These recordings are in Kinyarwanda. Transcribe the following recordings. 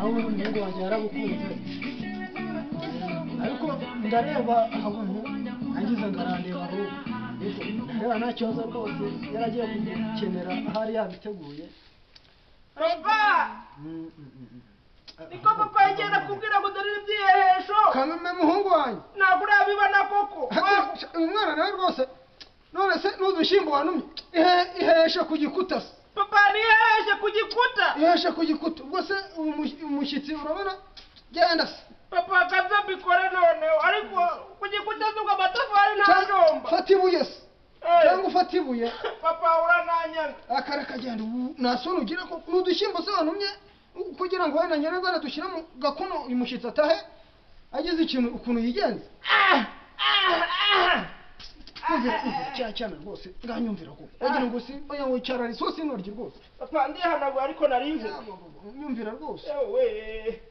Nawe umuhungu wanjye yaragukunze. Ariko ndareba ahantu angize ngarandeba ahubwo. Reba nta kibazo rwose yaragiye kugukenera ahari yabiteguye. Papa! Niko papa yagenda kubwira ngo dore ibyihesho. Kameme muhungu wanjye. Ntabwo urabibona koko. Uyu mwana nawe rwose none se n'udushyimbo wanumye iheshe ku gikuta se. Papa niheshe ku gikuta. Iheshe ku gikuta. Ubwo se umushyitsi urabona genda se. Papa kaza mbikore noneho ariko ku gikuta zuga amatafari ntajomba. Fata ibuye se. Cyangwa ufata ibuye. Papa urananyanga. Akara kagenda ubu nta soni ugira ko n'udushyimbo se wanumye kugira ngo wenda nyirazana dushyira mu gakono uyu mushyitsi atahe agize ikintu ukuntu yigenza. Cya cyana rwose nganyumvira koko. Wagira ngo si oya ngo cyarari sosi intoryi rwose. Papa ndihanaguye ariko nari mvuga. Nyumvira rwose. Yewe.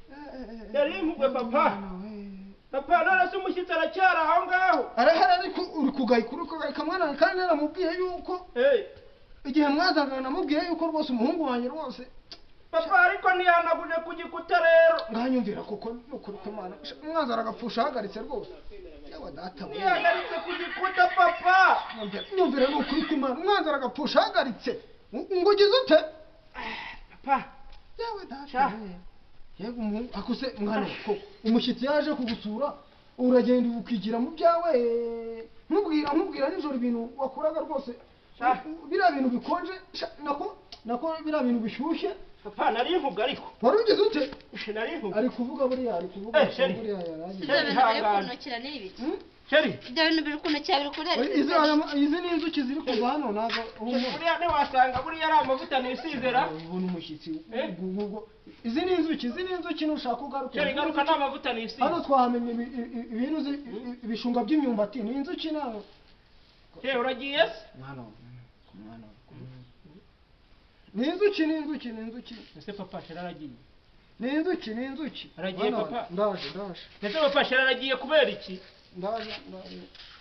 Nari mvuga papa. Papa none se umushyitsi aracyari aho ngaho. Arahari ariko uri kugayika uri kugayika mwana kandi naramubwiye yuko igihe mwazaga namubwiye yuko rwose umuhungu wanjye rwose. Papa ariko ntihanaguje ku gikuta rero. Nganyumvira koko nukuri kw'Imana. Umwanzi aragapfusha ahagaritse rwose. Yewe data we. Ntihagaritse ku gikuta papa. Nyumvira nukuri kw'Imana. Umwanzi aragapfusha ahagaritse. Ngo ugize ute? Papa. Yewe data we. Yego umuhungu akuse mwana koko. Umushyitsi yaje kugusura uragenda ukigira mu byawe. Nkubwira nijoro ibintu wakoraga rwose. Biriya bintu bikonje nako biriya bintu bishyushye. Papa nari mvuga ariko. Wari ugize ute? Nari mvuga. Ari kuvuga buriya ari kuvuga buriya yaragize. Ibyo bintu biri kuntukira ni ibiki? Sheri. Ibyo bintu biri kuntukira biri kurera. Izi ni inzuki ziri kuva hano ntabwo buriya ntiwasanga buriya ari amavuta nisizera. Ubona umushyitsi ubwo izi ni inzuki nushaka ugaruka. Sheri garuka nta mavuta nisize. Hano twahamenye ibintu ibishunga by'imyumbati ni inzuki nawe. Sheri uragiye se? Mwana mwana. Ni inzuki ni inzuki ni inzuki. Ese papa Sheri aragiye? Ni inzuki ni inzuki. Aragiye papa? Ndaje. Ese papa Sheri aragiye kubera iki? Ndaje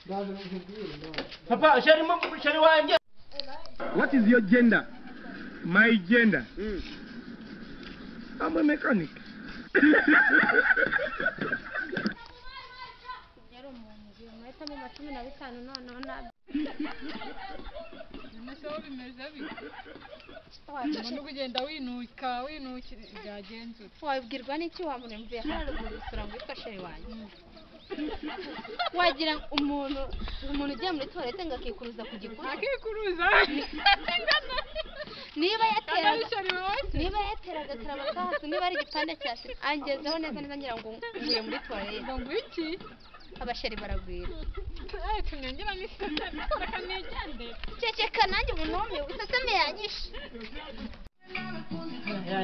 nkubwire ndaje. Papa Sheri wanjye. What is your gender? My gender. I'm a mechanic. Yari umuntu mahitamo 15 noneho nabyo. Nase bimeze bite? Umuntu kugenda winuka winukira byagenze. Wabwirwa n'iki wa muntu mvuye haruguru usura ngo witwa Sheri wanjye. Wagira umuntu ugiye muri toilette ngo akikuruza ku gikuta. Akikuruza. Niba yateraga karabakasi niba ari igipande cya sima angezeho neza neza ngira ngo nguye muri toilette. Ngo iki? Abasheri baragwira. Tunyongera n'iseseme reka nigendere. Ceceka nanjye ubu numiwe iseseme yanyishe. Ya.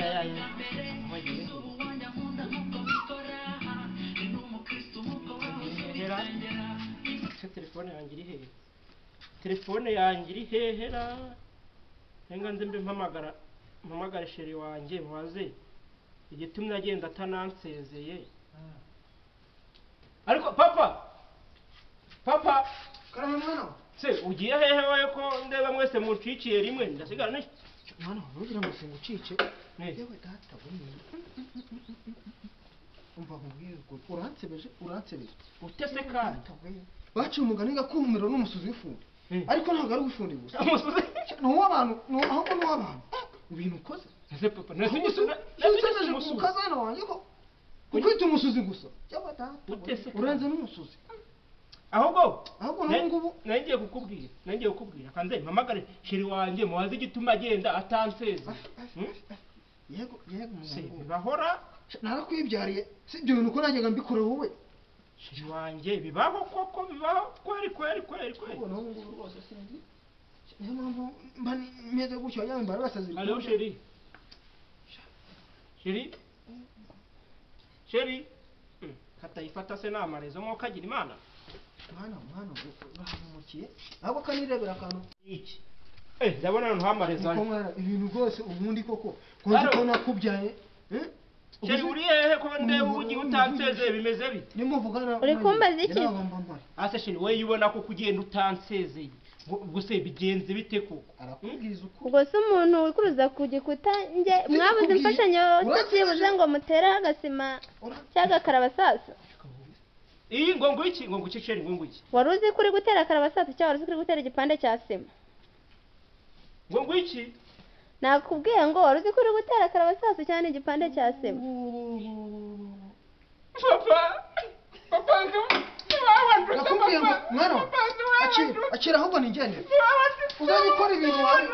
Telefone yanjye iri hehe? Telefone yanjye iri hehe ra? Nenga nze mbe mpamagara Sheri wanjye mubaze igitumye agenda atanansezeye. Ariko papa Karame mwana se ugiye hehe wowe ko ndeba mwese mucikiye rimwe ndasigara ne mwana ugira ngo singucice. Yewe data we umva nkubwire ngo uransebeje utese kandi baciye umugani ngakumiro n'umusuzi w'ifundi ariko ntabwo ari uw'ifundi gusa umusuzi ni uw'abantu ahubwo ni uw'abantu ibintu ukoze ese papa nasisebeje umukazana wanjye ko ukwita umusuzi gusa yewe data urenze n'umusuzi ahubwo n'ubu nangiye kukubwira kanze mpamagare Sheri wanjye mubaze igituma agenda atanseze. Yego muhungu bibahora narakwibyariye si ibyo bintu uko najyaga mbikora wowe Sheri wanjye bibaho koko bibaho kweri kweri kweri kweri. N'ubu ngubu rwose sinzi niyo mpamvu mba meze gutyo yambaye basazi. Allo Sheri Sheri Sheri katayifata se namarezo mwo kagira Imana. Mwana urahamukiye ahubwo kanirebera akantu iki ndabona ntuhamarezo mwana ibintu rwose ubundi koko kuzi ko nakubyaye. Sheri uri hehe ko ndeba ugiye utansezeye bimeze bite? Nimuvugana uri kumbaza iki? Ase Sheri we yibona ko kugenda utansezeye Ubwo se bigenze bite koko? Arakubwiza uko. Ubwo se umuntu wikuruza ku gikuta, njye mwabuze imfashanyo se byibuze ngo mutereho agasima cyangwa akarabasasu? Iyi ngo ngwiki, ngo ngwiki chéri, ngo ngwiki. Wari uzi ko uri gutera akarabasasu cyangwa wari uzi ko uri gutera igipande cya sima? Ngo ngwiki. Nakubwiye ngo wari uzi ko uri gutera akarabasasu cyangwa igipande cya sima? Papa, papa, Nakubwiye ngo mwana wa, akira, akira, ahubwo nigendere. Uzajya ukora ibintu wawe.